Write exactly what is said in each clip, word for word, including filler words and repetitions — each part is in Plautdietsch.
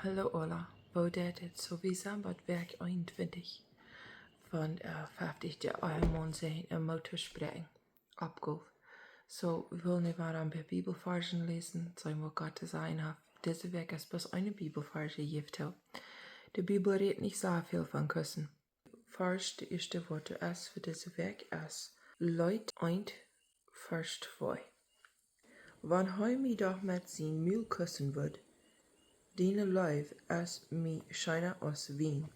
Hallo Ola, woo jeit et? Soo, wie sent bie Wäakj eenuntwintich von, äh, feftich, de Ehemaun sennen em Mott to spräakjen. Oppgow. Soo, wie wellen nu wada een poa Bibelvarzen läsen, seenen waut Gott to sajen haft. Dise Wäakj es bloos een Bibelvars jejäft. De Bibel rät nich soo väl von Kussen. Varsch, de ieeschte Wort es fa dise Wäakj es Leet eent, Varsch twee. Wan hee mie doch met sien Mul kussen wudd, diene Leew es mie scheena aus Wien,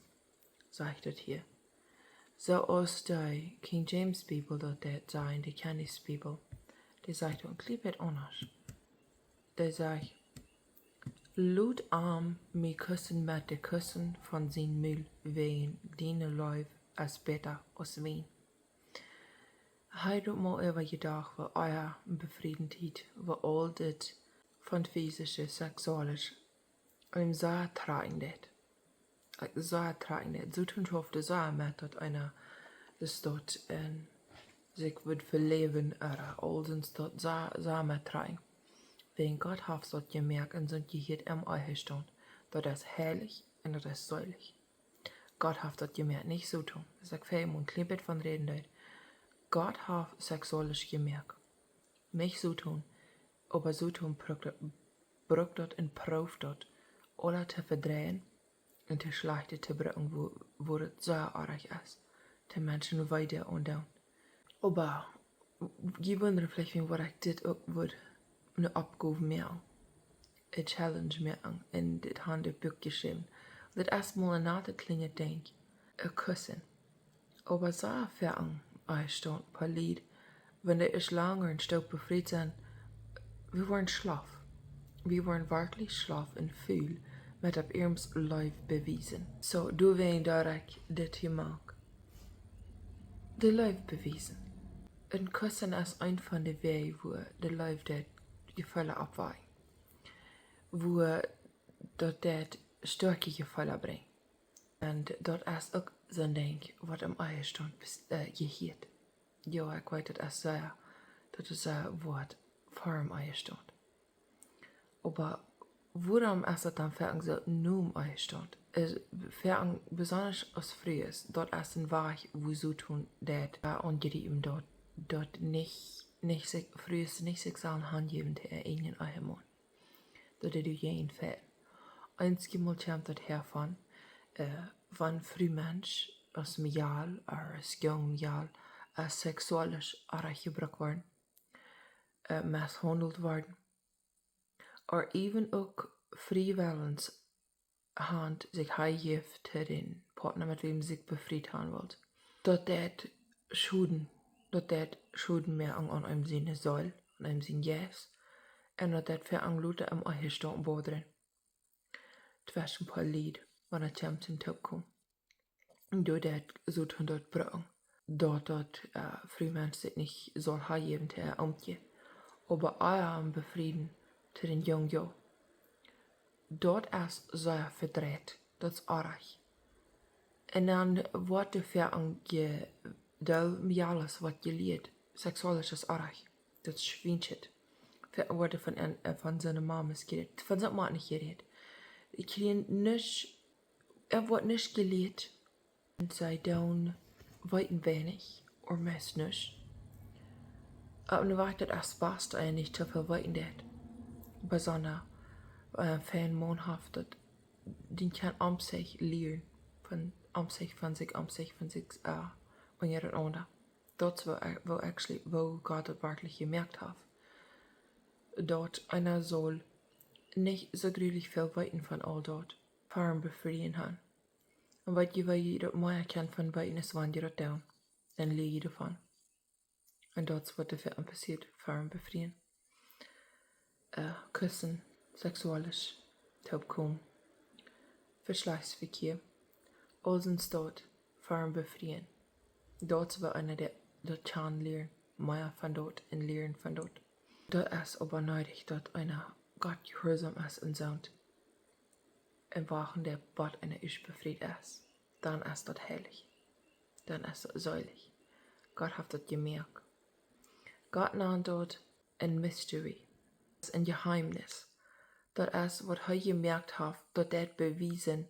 sajcht daut hia. Soo aus de King James Bibel daut deit sajen, de Kenner's Bibel, dee sajcht een kjlien bät aundasch. Dee sajcht: Lot am mie kussen met de Kussen von sien Mul, wäajen diene Leew es bäta aus Wien. Hab daut mol äwa jedocht, woo ea befrieden deit, woo aul dit von fisische, seksuelle un soo trakjen deit. Like, soo trakjen deit. Soo tun schauft soo met daut eena, daut daut en sikj wudd veläwen, ooda aul sent daut soo, soo met trakjen. Wäajen Gott haft daut jemoakt un sent jehieet em Ehestaunt. Daut es heilich un daut es seelich. Gott haft daut jemoakt, nich soo tun. Daut es väl mol een kjlien bät von räden deed. Gott haft seksuelles jemoakt. Nich soo tun. Oba soo tun brukt daut, brukt daut un prooft daut aula to vedreien un to schlajchte to brucken, woo, woo daut soo oajch es, de Menschen wee doonen. Oba jie wundren veleicht, wuarom ekj dit uk wudd ne Oppgow moaken, ne Challenge moaken, un dit han de Buak jeschräwen. Dit es mol een nat kjlienet Dinkj, een Kussen. Oba soo foaken, ekj staunt poa Lied, wan dee ieescht lang een Stoot befriet sent, wie woaren schlapp. Wie woaren werkjlich schlapp un ful met opp ieescht Leew bewiesen. Soo, doawäajen deed ekj dit hia moaken. De Leew bewiesen. Een Kussen es eent von de Wäaj, woo de Leew deit Jefeelen oppwakjen. Woo daut deit stoakje Jefeelen brinjen. Un daut es uk soon Dinkj, waut em Ehestaunt bes-, äh, jehieet. Jo, ekj weet, daut es sea, daut es sea Wort fa em Ehestaunt. Oba wuarom es daut dan foaken soo nom Ehestaunt? Es foaken, besonda aus Frues, daut es een Wajch, woo soo tun deit, äh, aunjriepen daut, daut nich, nich sikj, Frues nich sikj sellen hanjäwen to äa eejnen Ehemaun. Daut dee doajäajen fajchten. Eenjemol kjemt daut häa von, äh, wan Frumensch aus Mejal, ooda aus jung Mejal, äh, seksuell oajch jebrukt woaren, äh, misshaundelt woaren, or even uk friewellens han sikj hanjejäft to dän Partner, met wäm see sikj befriet han wullen. Daut deit Schoden, daut deit Schoden moaken aun, aun eenem siene Seel, aun eenem sien Jeist. Un daut deit foaken lota em Ehestaunt bodren. Tweschen poa Lied, wan et kjemt toom toopkomen. Doa deit soo tun daut brucken, daut daut, äh, Frumensch sikj nich saul hanjäwen to äa Oomkje, oba ea am befrieen to dän Jung, jo. Daut es sea vedreit, daut es oajch. Un dan woat doa foaken je-, doa mejal es waut jelieet, seksuell es oajch, daut es schwiensch. Foaken woat von een, äh, von siene Mames jerät, von sien Maun nich jerät. Ekj kjrie nich, hee woat nich jelieet. Un see doonen weeten weinich, or meist nuscht. Opp eene Wies daut es best, ea nich too väl weeten deit. Besonda, äh, fein Maun haft daut, dee kaun Omsicht lieren, von Omsicht, von sikj, Omsicht, von sikj, äh, unjarenaunda. Daut es woo, woo actually, woo Gott daut werkjlich jemoakt haft. Daut eena saul nich soo grulich väl weeten von aul daut, fa am befrieen han. Un weet jie, woo jie daut mea kjennen von weeten es, wan jie daut doonen. Dan lia jie doavon. Un daut es waut doa fa am passieet, fa am befrieen. Äh, Kussen, seksuell toopkomen, Veschlajchtsvekjia, aul sent daut, fa am befrieen. Daut es woo eena daut, daut kaun lieren, mea von daut un lieren von daut. Daut es oba needich, daut eena Gott jehuarsom es un soo. Un wachten deit, bat eena ieescht befriet es. Dan es daut heilich. Dan es daut seelich. Gott haft daut jemoakt. Gott nant daut een mystery. Daut es een Jeheemnis. Daut es waut hee jemoakt haft, daut deit bewiesen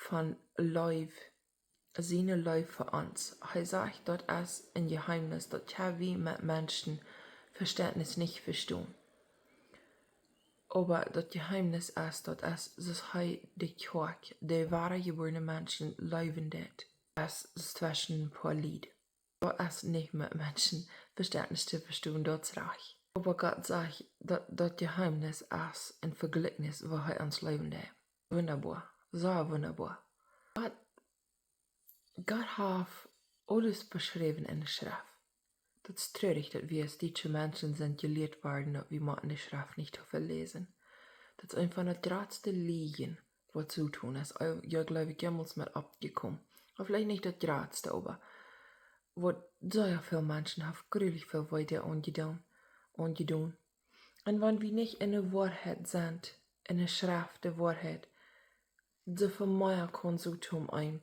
von Leew, siene Leew fa ons. Hee sajcht, daut es een Jeheemnis, daut kjenn wie met Menschen Vestentnis nich vestonen. Oba daut Jeheemnis es, daut es, daut hee de Kjoakj, de woare jebuarne Menschen leewen deit, es, es tweschen een poa Lied. Daut es nich met Menschen Vestentnis to vestonen, daut es rajcht. Oba Gott sajcht, daut, daut Jeheemnis es een Vejlikjnis, woo hee ons leewen deit. Wundaboa, soo wundaboa. Gott, Gott haft aules beschräwen enne Schreft. Daut es truarich, daut wie aus dietsche Menschen sent jelieet worden, daut wie motten de Schreft nich too väl läsen. Daut es eent von de jratste Liejen, waut Soton es, jo, jleew ekj, jemols met oppjekomen. Oba veleicht nich daut jratste, oba waut sea väl Menschen haft grulich väl Wee aunjedonen, aunjedonen. Un wan wie nich enne Woarheit sent, enne Schreft de Woarheit, soo väl mea kaun Soton een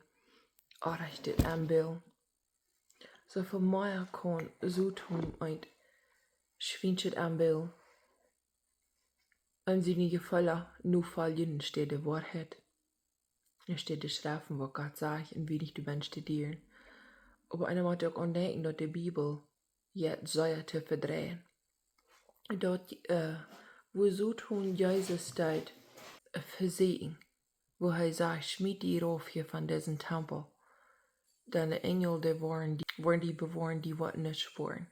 orrajchtet enbillen. Soo väl mea kaun Soton een schwienschet enbillen. Un siene Jefeela nofoljen enne Städ de Woarheit. Enne Städ de Schreft, waut Gott sajcht, un wie nich de Menschen studieren. Oba eena mott uk aundenkjen, daut de Bibel jeit sea to vedreien. Daut, äh, woo Soton Jesus deed, äh, vesieekjen, woo hee säd: "Schmiet die rauf hia von disen Tempel. Dan de Enjel, dee woaren die, woaren die bewoaren, die woaren nich spoaren."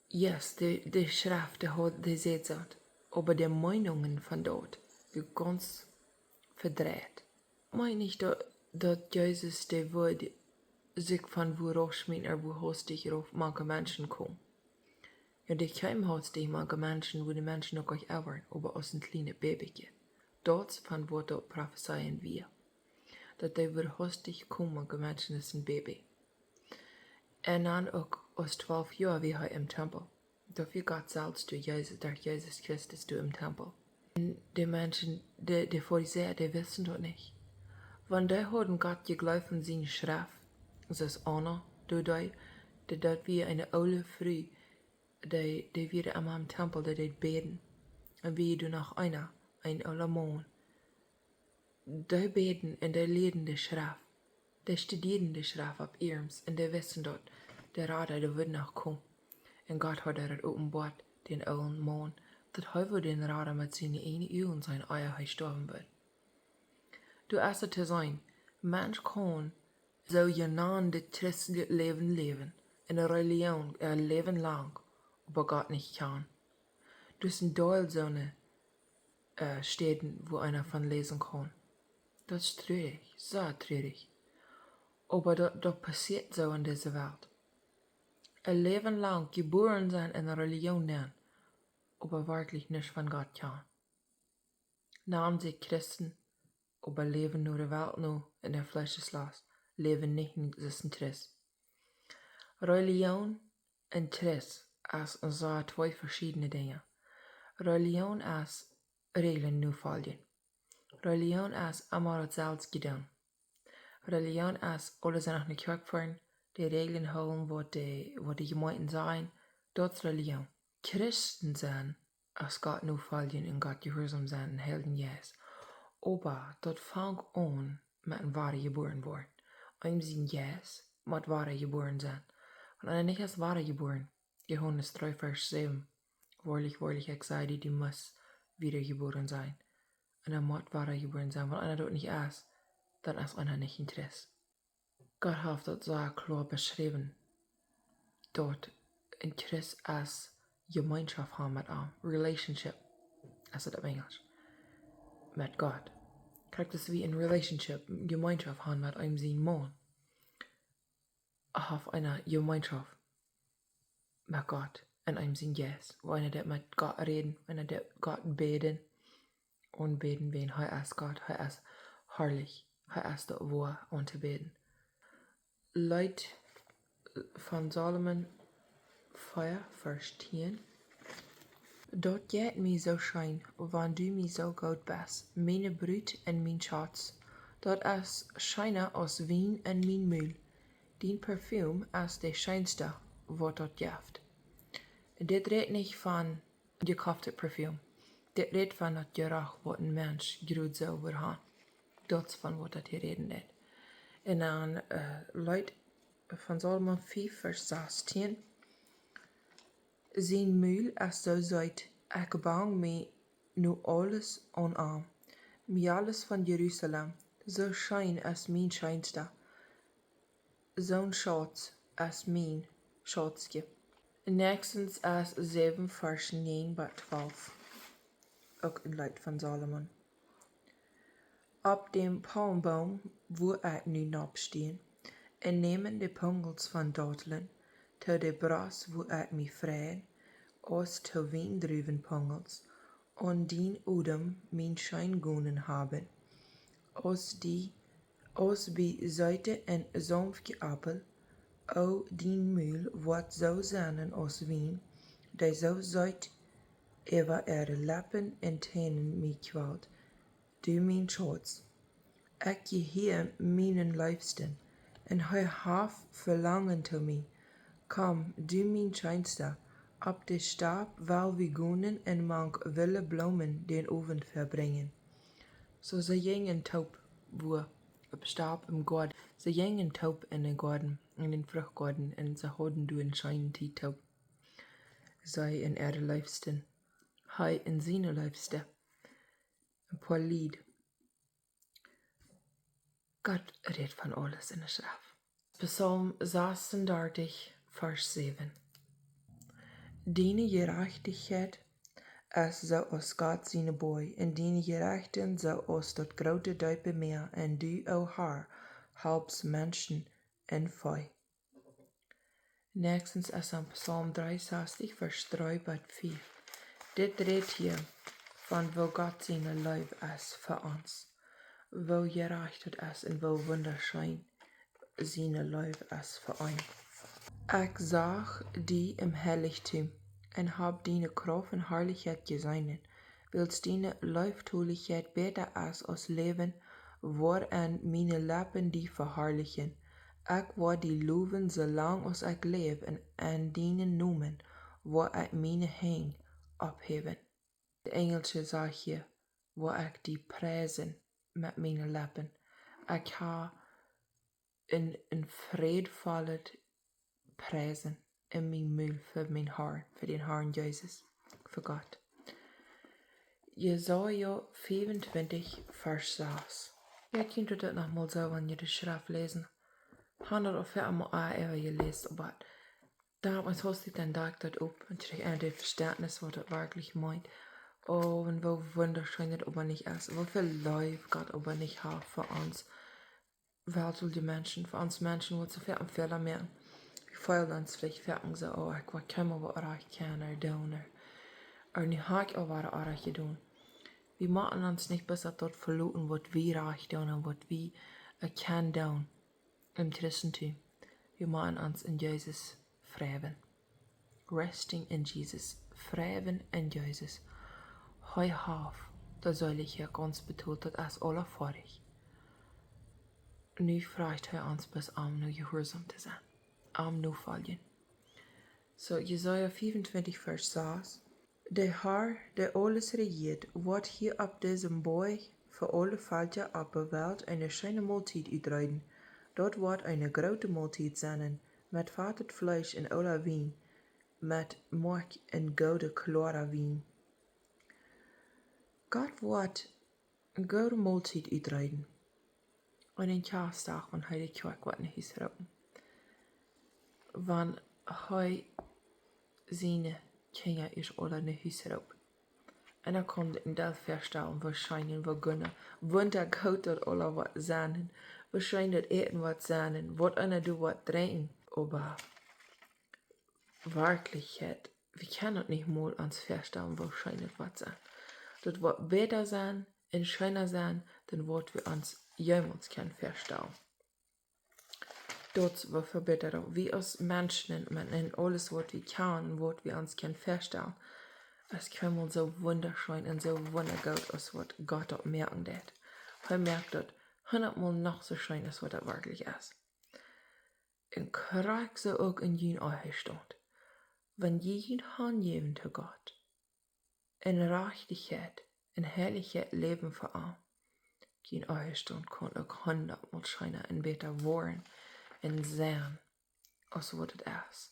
Yes, de, de Schreft, dee haud, dee säd daut. Oba de Meenungen von daut, dee gaunz vedreit. Ekj meen nich daut, daut Jesus, dee wudd sikj von wua rauf schmieten, ooda wua hastich rauf mank de Menschen komen. Jo, dee kjeem hastich mank de Menschen, wua de Menschen noch nich äwa, oba aus een kjlienet Bäbikje. Daut es von waut daut Profezeien wia. Daut dee wudd hastich komen mank de Menschen aus een Bäbi. Un dan uk aus twalf Joa wia hee em Tempel. Doa wia Gott selfst derch Jesus, derch Jesus Christus doa em Tempel. Un de Menschen, de, de Farisäa, dee wisten daut nich. Wan dee hauden Gott jejleeft un siene Schreft, soo aus Anna, doa dee, dee, daut wia eene oole Fru, dee, dee wia emma em Tempel, dee deed bäden. Un wia doa noch eena, een oola Maun. Dee bäden un dee lieeden de Schreft. Dee studieeden de Schreft opp iernst un dee wisten daut de Rada, dee wudd noch komen. Un Gott haud daut openboat, dän oolen Maun, daut hee wudd dän Rada met siene ieejne Uagen seenen, ea hee stoawen wudd. Doa es et to seenen, Mensch kaun soojenant christlichet Läwen läwen, enne Religion, äa Läwen lang, oba Gott nich kjanen. Daut es een Deel soone, äh, Städen, wua eena von läsen kaun. Daut es truarich, sea truarich. Oba daut, daut passieet soo en dise Welt. Een Läwen lang jebuaren sennen enne Religion nenn, oba werkjlich nuscht von Gott kjanen. Nanen sikj Christen, oba läwen no de Welt no, en äa Fleesch es los, läwen nich en, es een Christ. Religion un Christ es, sent twee veschiedne Dinja. Religion es Räajlen nofoljen. Religion es emma daut selfst jedonen. Religion es, aule sent no de Kjoakj foaren, de Räajlen hoolen, waut de, waut de Jemeenten sajen, daut es Religion. Christen sennen es Gott nofoljen un Gott jehuarsom sennen un Heiljen Jeist. Oba daut fangt aun met een wadajebuaren woaren. Eem sien Jeist mott wadajebuaren sennen. Wan eena nich es wadajebuaren, Johanes dree Varsch säwen: "Woarlich, woarlich, ekj saj die, du motst wadajebuaren sennen." Un eena mott wadajebuaren sennen. Wan eena daut nich es, dan es eena nich een Christ. Gott haft daut soo kloa beschräwen, daut een Christ es Jemeenschoft haben met am. Relationship, es et opp Enjlisch. Met Gott. Krakjt soo aus wie een Relationship, Jemeenschoft haben met eem sien Maun, haft eena Jemeenschoft met Gott un eem sien Jeist. Wua eena deit met Gott räden, wua eena deit Gott bäden. Aunbäden, wiels hee es Gott, hee es harlich, hee es daut woat aunjebäden. Leet von Salomo vea Varsch tieen. Daut jeit mie soo scheen, wan du mie soo goot best, miene Brut un mien Schauts. Daut es scheena aus Wien en mien Mul. Dien Parfüm es daut scheenste, waut daut jeft. Dit rät nich von jekoftet Parfüm. Dit rät von daut Jerecht, waut een Mensch jrod soo woat han. Daut es von waut daut hia räden deit. Un dan, äh, Leet von Salomo fief, Varsch sastieen. Sien Mul es soo seet, ekj bang mie no aules aun am. Mejales von Jerusalem, soo scheen es mien scheensta. Soon Schauz es mien Schautzje. Näakjstens es säwen, Varsch näajen bat twalf. Uk een Leet von Salomo. Opp däm Paulmboom, wua ekj nu nopp stie, un nämen de Pungels von Dautlen, to de Brost, wua ekj mie frei, aus to Wiendruwen Pungels, aun dien Odem mien Scheen jegonen haben, aus dee, aus bie seete un saunfte Aupel, o dien Mul woat soo sennen aus Wien, dee soo seet äwa äare Leppen un Tänen mie kjwalt. Du mien Schauz, ekj jehia mienen Leefsten, un hee haft Velangen to mie. Komm, du mien Scheensta, opp de Stap well wie gonen un mank wille Bloomen dän Owent vebrinjen. Soo see jinjen toop, wua, opp Stap em Goaden. See jinjen toop en dän Goaden, en dän Fruchtgoaden, un see hauden doa eene scheene Tiet toop. See un äare Leefsten, hee un siene Leefste. Een poa Lied. Gott rät von aules en de Schreft. Psalm sasundartich, Varsch säwen. Diene Jerajchtichkjeit es soo aus Gott siene Boaj, un diene Jerechten soo aus daut groote deepe Mäa, un du, o Herr, halpst Menschen un Vee. Näakjstens es dan Psalm dreeunsastich, Varsch dree bat fief. Dit rät hia von woo Gott siene Leew es fa ons. Woo jerajcht et es un woo wundascheen siene Leew es fa ons. Ekj sach die em Heilichtum un hab diene Krauft un Harlichkjeit jeseenen, wiels diene Leeftolichkjeit bäta es aus Läwen, woaren miene Leppen die veharlichen. Ekj woa die lowen, soo lang aus ekj läw, un aun dienen Nomen woa ekj miene Henj opphäwen. De Enjelsche sajcht hia, woa ekj die priesen met miene Leppen. Ekj ha een, een freidvollet Priesen en mien Mul fa mienen Herrn, fa dän Herrn Jesus, fa Gott. Jesaja fiefuntwintich, Varsch sas. Jo, ekj kaun daut noch mol soo, wan jie de Schreft läsen. Hab daut aul väl mol äwa jeläst, oba doa es hastich dan daut opp un kjrieech een daut Vestentnis, waut daut werkjlich meent. Oh, un woo wundascheen daut oba nich es. Woo väl Leew Gott oba nich haft fa ons. Weltliche Menschen, fa ons Menschen, waut soo väl Fäla moaken. Wie feelen ons veleicht foaken soo, oh, ekj woa kjeenmol waut rajcht kjennen doonen. Oba nu hab ekj aul waut rajcht jedonen. Wie motten ons nich bloos opp daut veloten, waut wie rajcht doonen un waut wie, äh, kjennen doonen em Christentum. Wie motten ons en Jesus freien. Resting in Jesus. Freien en Jesus. Hee haft de Seelichkjeit gaunz betolt, daut es aula foadich. Nu froagt hee ons bloos, am nu jehuarsom to sennen. Am nofoljen. Soo, Jesaja fiefuntwintich, Varsch sas. De Herr, dee aules rejieet, woat hia opp disen Boajch fa aule Velkja opp de Welt eene scheene Moltiet utreeden. Daut woat eene groote Moltiet sennen, met fatet Fleesch un oola Wien, met Molkj un gooda kloara Wien. Gott woat eene goode Moltiet utreeden. Un een Kjastdach, wan hee de Kjoakj woat no Hus roopen. Wan hee siene Kjinja es aula no Hus roopt. Un dan kaun ekj mie daut väastalen, woo scheen un woo goot, wundagoot daut aula woat sennen. Woo scheen daut Äten woat sennen. Waut eena doa woat drinkjen. Oba Werkjlichkjeit, wie kjennen daut nich mol ons väastalen, woo scheen daut woat sennen. Daut woat bäta sennen un scheena sennen, dan waut wie ons jemols kjennen väastalen. Daut woat väl bäta, daut wie aus Menschen, met en aules, waut wie kjennen, waut wie ons kjennen väastalen, es kjeenmol soo wundascheen un soo wundagoot, aus waut Gott daut moaken deit. Hee moakt daut hundatmol noch soo scheen, aus waut daut werkjlich es. Un krakjt soo uk en jun Ehestaunt. Wan jie junt hanjäwen to Gott, en Rajchtichkjeit, en Heilichkjeit läwen fa am, jun Ehestaunt kaun uk hundatmol scheena un bäta woaren un sennen aus waut et es.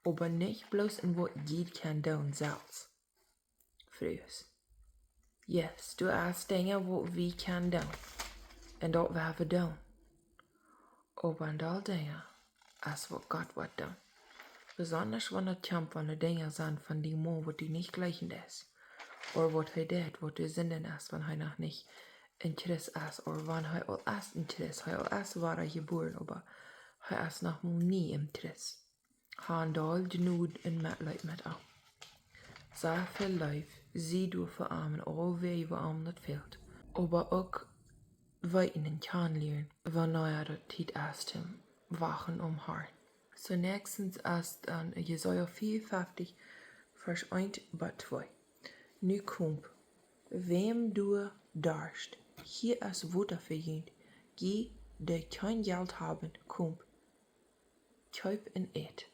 Oba nich bloos en waut jie kjennen doonen selfst. Frues. Yes, doa es Dinja waut wie kjennen doonen. Un daut woa wie doonen. Oba en deel Dinja es waut Gott woat doonen. Besonda wan daut kjemt, wan de Dinja sent von dien Maun waut du nich jlikjen deist. Ooda waut hee deit, waut de Sind es, wan hee noch nich en Christ es, ooda wan hee aul es en Christ, hee aul es wadajebuaren, oba hee es noch nie en Christ. Ha en deel Jnod un Metleet met am. Sea väl Leew, sie doa fa am en aule Wäaj wua am daut fält. Oba uk weeten un kjanen lieren, wanea daut Tiet es toom wachten om Harn. Soo näakjstens es dan Jesaja vea un fieftich, Varsch eent bat twee. Nu komt, wäm doa darscht, hia es Wota fa junt, jie, dee kjeen Jelt haben, komt, kjeept un ät.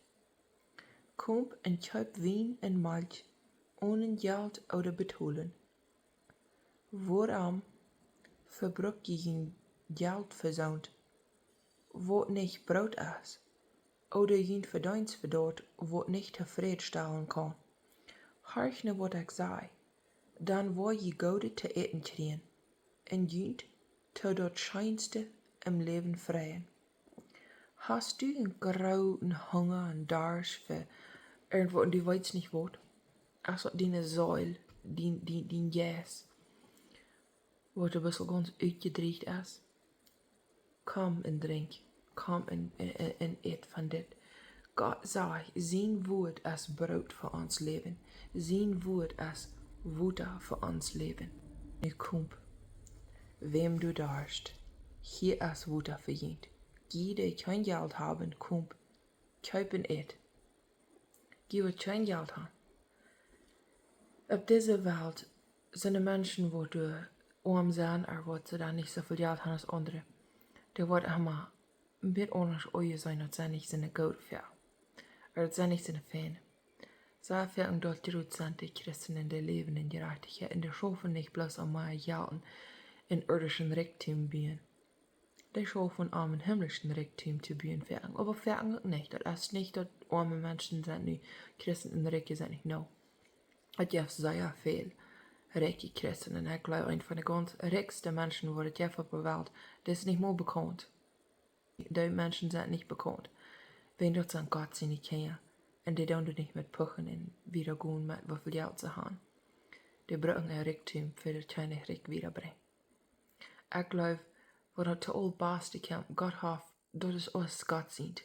Komt un kjeept Wien un Malkj onen Jelt ooda betolen. Wuarom vebrukt jie jun Jelt fa soont, waut nich Broot es, ooda jun Vedeenst fa daut, waut nich tofräd stalen kaun? Horcht no waut ekj saj, dan woa jie Goodet to äten kjrieen, un junt to daut Scheenste em Läwen freien. Hast du en grooten Hunga un Darscht fa irjentwaut un du weetst nich waut? Es daut diene Seel, dien, dien, dien Jeist, waut een bät gaunz utjedrieecht es? Komm un drinkj, komm un, un, un, un ät von dit. Gott sajcht, sien Wuat es Broot fa ons Läwen. Sien Wuat es Wota fa ons Läwen. Nu komt, wäm doa darscht, hia es Wota fa junt. Jie, dee kjeen Jelt haben, komt, kjeept un ät. Jie, waut kjeen Jelt han. Opp dise Welt sent de Menschen, waut doa oam sent, ooda waut see dan nich soo väl Jelt han aus aundre, dee woat emma een bät aundasch aunjeseenen, daut sent nich soone goode Fäa. Ooda daut sent nich soone feine. Sea foaken daut jrod sent de Christen un dee läwen en Jerajchtichkjeit un dee schaufen nich bloos om mea Jelt un irdischen Rikjdom buen. Dee schaufen om een himmlischen Rikjdom to buen foaken. Oba foaken uk nich. Daut es nich daut oame Menschen sent nu Christen un rikje sent nich. No. Daut jeft sea väl rikje Christen. Un ekj jleew, eent von de gaunz rikjste Menschen waut et jeft opp de Welt, dee es nich mol bekaunt. Dee Menschen sent nich bekaunt. Wiels daut sent Gott siene Kjinja. Un dee doonen doa nich met puchen un wieda gonen met woo väl Jelt see han. Dee bruken äa Rikjdom fa daut Kjennichrikj wieda brinjen. Ekj jleew, waut daut to aul baste kjemt, Gott haft, daut es aules Gott sient.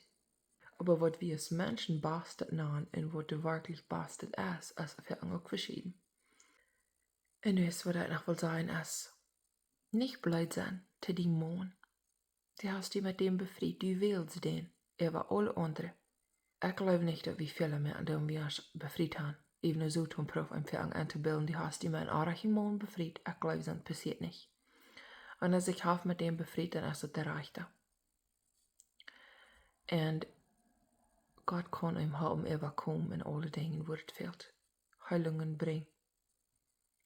Oba waut wie aus Menschen bastet nanen un waut doa werkjlich bastet es, es foaken uk veschieden. Un daut, waut ekj noch well sajen es, nich bleed sennen to dien Maun. Du hast die met däm befriet, du wälst dän äwa aule aundre. Ekj jleew nich, daut wie Fäla moaken, dee wie ons befriet han. Äwen soo toom proowen foaken entobillen, du hast die met een oajen Maun befriet. Ekj jleew, daut passieet nich. Un aus ekj hab met däm befriet, dan es daut de rajchta. Un Gott kaun am halpen äwakomen en aule Dinja, wua et fält. Heilungen brinjen.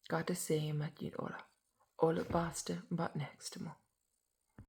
Gott es Säajen met junt aula. Aulet baste, bat näakjstet Mol.